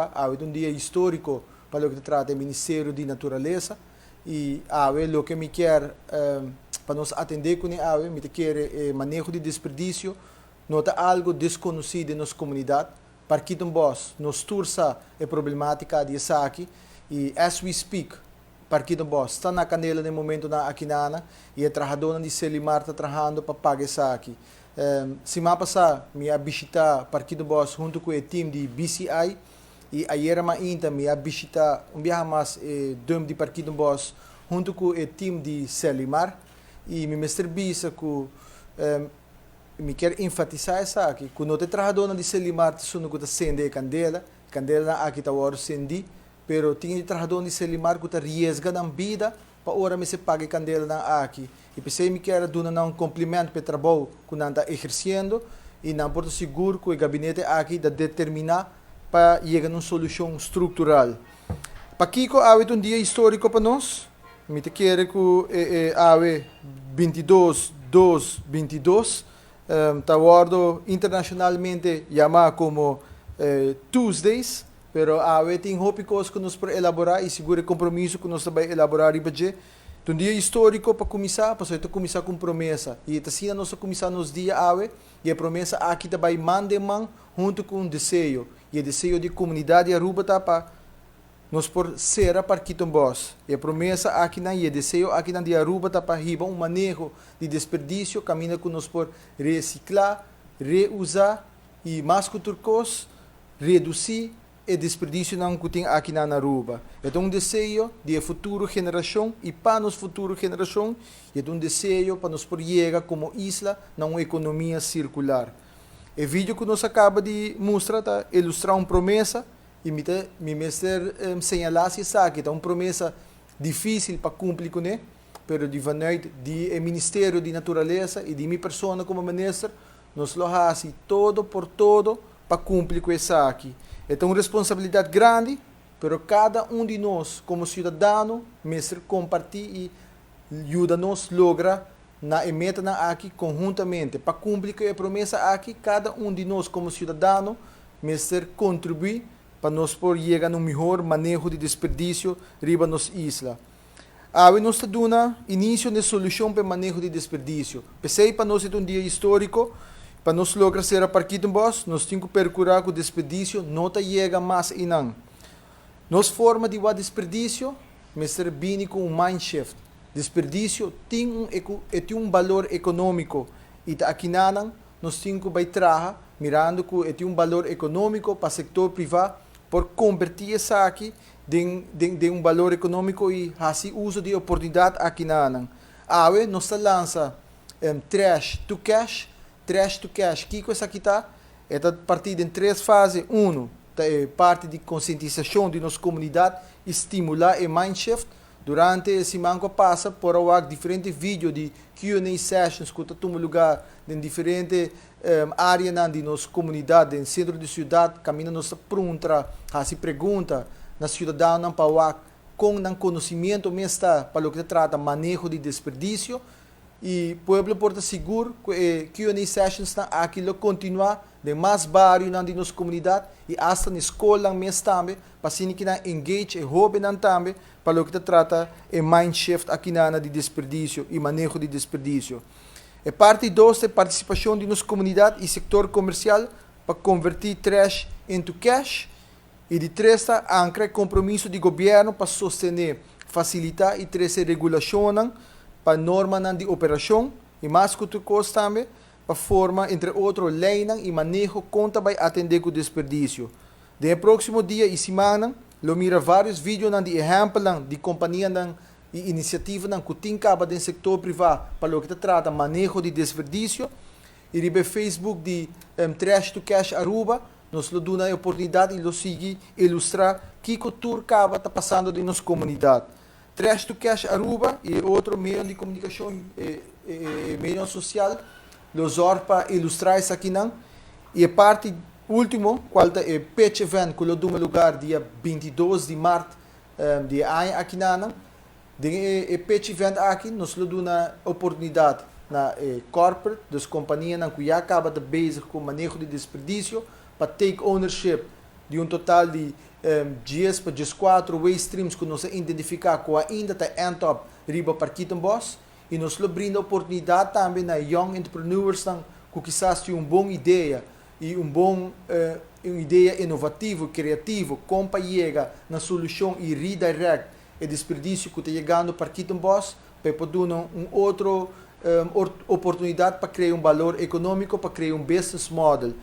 Aruba. Awe ta un dia historico pa loke ta trata e Ministerio di Naturalesa y awe loke mi kier pa nos atende cune awe, mi ta kere e maneho di desperdicio no ta algo desconoci den nos comunidad. Parkietenbos, nos tur sa e problematica di esaki y as we speak Parkietenbos ta na candela den momentonan akinana y e trahadonan di Selimar ta trahando pa paga esaki. Siman pasa mi a bishita Parkietenbos hunto cu e team di BCI y ayera mainta mi a bishita un biaha mas e dump di Parkietenbos hunto cu e team di Selimar y mi mester bisa cu mi kier enfatisa esaki, cu no ta e trahadonan di Selimar ta esun cu ta sende e candela, e candelanan aki ta wordo sendi, pero tin e trahadonan di Selimar cu ta riesga nan bida pa ora mester paga e candelanan aki. Y p'esey mi kier a duna nan un compliment p'e trabou cu nan ta eherciendo y nan por ta sigur cu e gabinete aki ta determina pa yega na un solucion structural. Pakico awe ta un dia historico pa nos? Mi ta kere ku e awe 22 2 22 ta wòrdu internashonalmente yamá komo Tuesdays, pero awe tin hopi kos ku nos por elaborá i sigur e kompromiso ku nos ta bai elaborá riba dje. Ta un dia históriko pa kuminsá, pasobra e ta kuminsá ku un promesa i e ta asina nos ta kuminsá nos dia awe i e promesa aki ta bai man den man huntu ku un deseo i e deseo di komunidat di Aruba ta pa nos por sera Parkietenbos. E promesa akinan y e deseo akinan di Aruba ta pa hiba un maneho di desperdicio caminda cu nos por recicla, reusa y mas cu tur cos reduci e desperdicionan cu tin akinan na Aruba. E ta un deseo di e futuro generacion y pa nos futuro generacion y e ta un deseo pa nos por yega como isla na un economia circular. E video cu nos a caba di mustra ta ilustra un promesa. I mi ta mi mester señalá si esaki ta un promesa difísil pa kumpli kuné, pero di vanuit di e Ministerio di Naturalesa i di mi persona komo minister, nos lo hasi todo por todo pa kumpli ku esaki. E ta un responsabilidat grandi, pero kada un di nos komo siudadano mester kompartí i yuda nos logra na e metanan aki konhuntamente. Pa kumpli ku e promesa aki, kada un di nos komo siudadano mester kontribuí pa nos por yega na un mihor maneho di desperdisio riba nos isla. Awe nos ta duna inisio na e solushon pa e maneho di desperdisio. P'esei pa nos e ta un dia históriko. Pa nos logra sera Parkietenbos, nos tin ku perkurá ku desperdisio no ta yega mas einan. Nos forma di wak desperdisio mester bini ku un mindshift. Desperdisio tin un e tin un balor ekonómiko i ta akinanan nos tin ku bai traha mirando ku e tin un balor ekonómiko pa sektor privá por kombertí esaki den den den un balor ekonómiko i hasi uso di e oportunidat akinanan. Awe nos ta lansa Trash to Cash. Trash to Cash, kiko esaki ta? E ta partí den tres fase. Unu, ta e parti di konsientisashon di nos komunidat i stimulá e mindshift. Durante e siman ku a pasa por a wak diferente video di Q and A sessions ku ta tuma lugá den diferente áreanan di nos komunidat den sentro di siudat kaminda nos ta pruntra, hasi pregunta na siudadanonan pa wak kon nan konosimiento mes ta pa loke ta trata maneho di desperdisio. I pueblo por ta sigur ku e Q and A sessionsnan aki lo kontinuá den mas barionan di nos komunidat i asta na e skolnan mes tambe pa asina ki nan engage e hóbennan tambe pa loke ta trata e mind shift akinana di desperdisio i maneho di desperdisio. E parti dos ta e partisipashon di nos komunidat i sektor komersial pa konvertí trash into cash i di tres ta ankra e kompromiso di gobièrnu pa sostené, fasilitá i trese regulashonnan pa normanan di operashon i mas ku tur kos tambe pa forma entre otro leinan i maneho kon ta bai atendé ku desperdisio. Den e próksimo dia i simannan lo mira vários videonan di ehèmpelnan di kompanianan i inisiativanan ku tin kaba den sektor privá pa loke ta trata maneho di desperdisio i riba e Facebook di Trash to Cash Aruba nos lo duna e oportunidat i lo sigui ilustrá kiko tur kaba ta pasando den nos komunidat. Trash to Cash Aruba i e otro medionan di komunikashon, e medionan sosial lo zòrg pa ilustrá esakinan. I e parti último, kual ta e pitch event ku lo duma lugar dia 22 di mart di e aña akinanan. Den e pitch event aki nos lo duna oportunidat na e corporate, dus kompanianan ku ya kaba ta bezig ku maneho di desperdisio, pa take ownership di un total di 10 pa 14 waste streams ku nos a identifiká ku ainda ta end up riba Parkietenbos, i nos lo brinda oportunidat tambe na young entrepreneurs ku kisas tin un bon idea i un idea inovativo, kreativo, kon pa yega na solushon i redirect e desperdisio ku ta yegando Parkietenbos, pa por un otro oportunidat pa kria un balor ekonómiko, pa kria un business model.